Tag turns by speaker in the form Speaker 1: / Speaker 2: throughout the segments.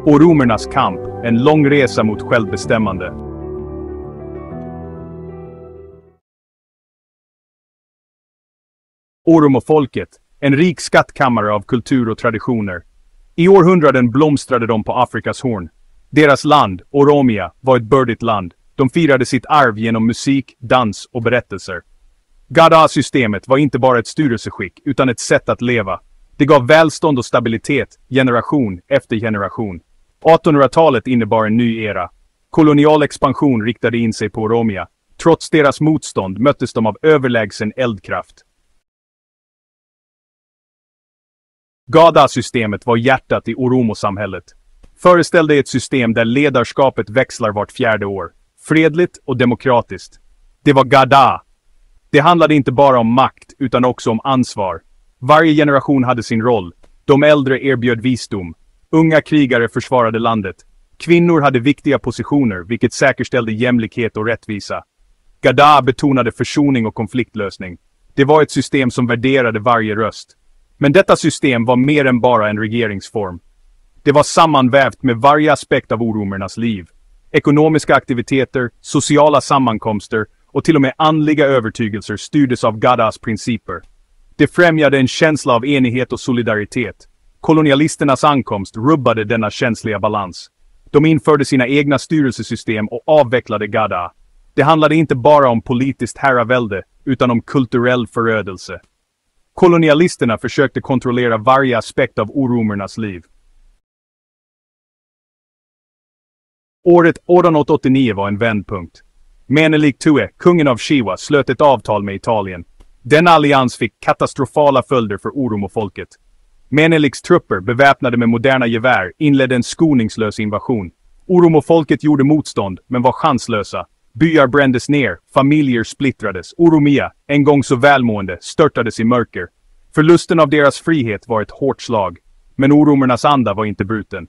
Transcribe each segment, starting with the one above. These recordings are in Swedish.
Speaker 1: Oromernas kamp, en lång resa mot självbestämmande. Oromofolket, en rik skattkammare av kultur och traditioner. I århundraden blomstrade de på Afrikas horn. Deras land, Oromia, var ett bördigt land. De firade sitt arv genom musik, dans och berättelser. Gada-systemet var inte bara ett styrelseskick utan ett sätt att leva. Det gav välstånd och stabilitet, generation efter generation. 1800-talet innebar en ny era. Kolonial expansion riktade in sig på Oromia. Trots deras motstånd möttes de av överlägsen eldkraft. Gada-systemet var hjärtat i Oromo-samhället. Föreställ dig ett system där ledarskapet växlar vart 4:e år. Fredligt och demokratiskt. Det var Gada. Det handlade inte bara om makt utan också om ansvar. Varje generation hade sin roll. De äldre erbjöd visdom. Unga krigare försvarade landet. Kvinnor hade viktiga positioner, vilket säkerställde jämlikhet och rättvisa. Gada betonade försoning och konfliktlösning. Det var ett system som värderade varje röst. Men detta system var mer än bara en regeringsform. Det var sammanvävt med varje aspekt av oromernas liv. Ekonomiska aktiviteter, sociala sammankomster och till och med andliga övertygelser styrdes av Gadas principer. Det främjade en känsla av enighet och solidaritet. Kolonialisternas ankomst rubbade denna känsliga balans. De införde sina egna styrelsesystem och avvecklade Gada. Det handlade inte bara om politiskt herravälde utan om kulturell förödelse. Kolonialisterna försökte kontrollera varje aspekt av oromernas liv. Året 1889 var en vändpunkt. Menelik Tue, kungen av Shiwa, slöt ett avtal med Italien. Denna allians fick katastrofala följder för Oromofolket. Meneliks trupper, beväpnade med moderna gevär, inledde en skoningslös invasion. Oromofolket gjorde motstånd, men var chanslösa. Byar brändes ner, familjer splittrades. Oromia, en gång så välmående, störtades i mörker. Förlusten av deras frihet var ett hårt slag. Men oromernas anda var inte bruten.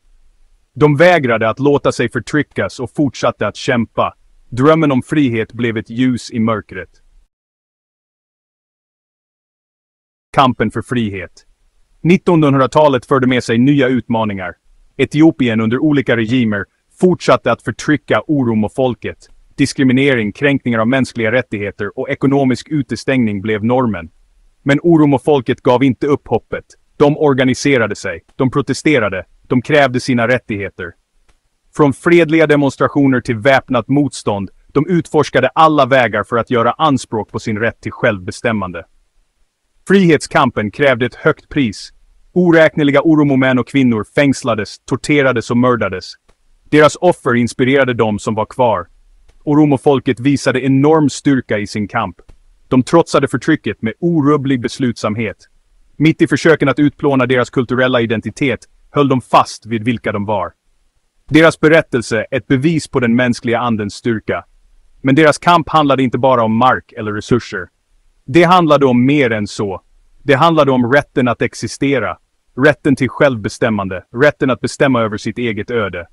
Speaker 1: De vägrade att låta sig förtryckas och fortsatte att kämpa. Drömmen om frihet blev ett ljus i mörkret. Kampen för frihet. 1900-talet förde med sig nya utmaningar. Etiopien under olika regimer fortsatte att förtrycka oromofolket. Diskriminering, kränkningar av mänskliga rättigheter och ekonomisk utestängning blev normen. Men oromofolket gav inte upp hoppet. De organiserade sig, de protesterade, de krävde sina rättigheter. Från fredliga demonstrationer till väpnat motstånd, de utforskade alla vägar för att göra anspråk på sin rätt till självbestämmande. Frihetskampen krävde ett högt pris. Oräkneliga oromomän och kvinnor fängslades, torterades och mördades. Deras offer inspirerade de som var kvar. Oromofolket visade enorm styrka i sin kamp. De trotsade förtrycket med orubblig beslutsamhet. Mitt i försöken att utplåna deras kulturella identitet höll de fast vid vilka de var. Deras berättelse är ett bevis på den mänskliga andens styrka. Men deras kamp handlade inte bara om mark eller resurser. Det handlade om mer än så. Det handlade om rätten att existera. Rätten till självbestämmande. Rätten att bestämma över sitt eget öde.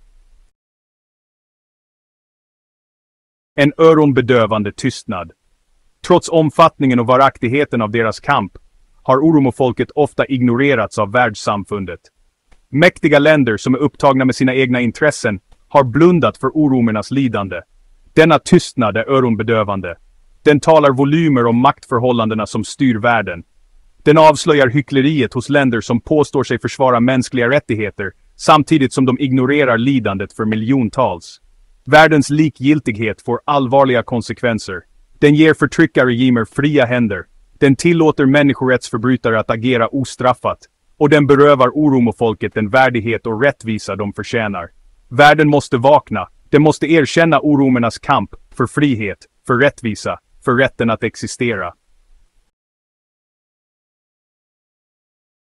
Speaker 1: En öronbedövande tystnad. Trots omfattningen och varaktigheten av deras kamp har oromofolket ofta ignorerats av världssamfundet. Mäktiga länder som är upptagna med sina egna intressen har blundat för oromernas lidande. Denna tystnad är öronbedövande. Den talar volymer om maktförhållandena som styr världen. Den avslöjar hyckleriet hos länder som påstår sig försvara mänskliga rättigheter samtidigt som de ignorerar lidandet för miljontals. Världens likgiltighet får allvarliga konsekvenser. Den ger förtryckarregimer fria händer. Den tillåter människorättsförbrytare att agera ostraffat. Och den berövar oromofolket den värdighet och rättvisa de förtjänar. Världen måste vakna. Den måste erkänna oromernas kamp för frihet, för rättvisa, för rätten att existera.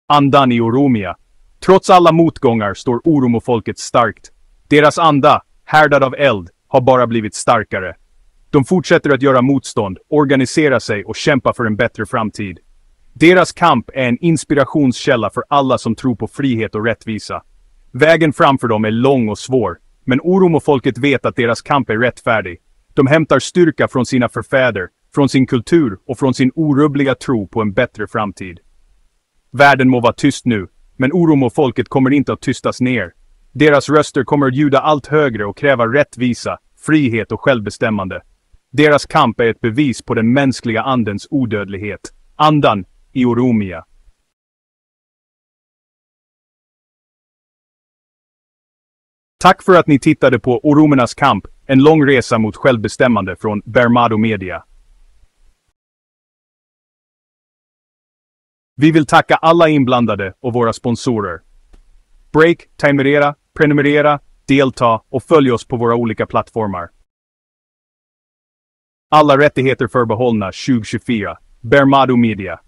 Speaker 1: Andan i Oromia. Trots alla motgångar står oromofolket starkt. Deras anda, härdad av eld, har bara blivit starkare. De fortsätter att göra motstånd, organisera sig och kämpa för en bättre framtid. Deras kamp är en inspirationskälla för alla som tror på frihet och rättvisa. Vägen framför dem är lång och svår, men oromofolket vet att deras kamp är rättfärdig. De hämtar styrka från sina förfäder, från sin kultur och från sin orubbliga tro på en bättre framtid. Världen må vara tyst nu, men oromofolket kommer inte att tystas ner. Deras röster kommer att ljuda allt högre och kräva rättvisa, frihet och självbestämmande. Deras kamp är ett bevis på den mänskliga andens odödlighet. Andan i Oromia. Tack för att ni tittade på Oromernas kamp, en lång resa mot självbestämmande från Bermado Media. Vi vill tacka alla inblandade och våra sponsorer. Break, prenumerera, delta och följ oss på våra olika plattformar. Alla rättigheter förbehållna 2024. Bermado Media.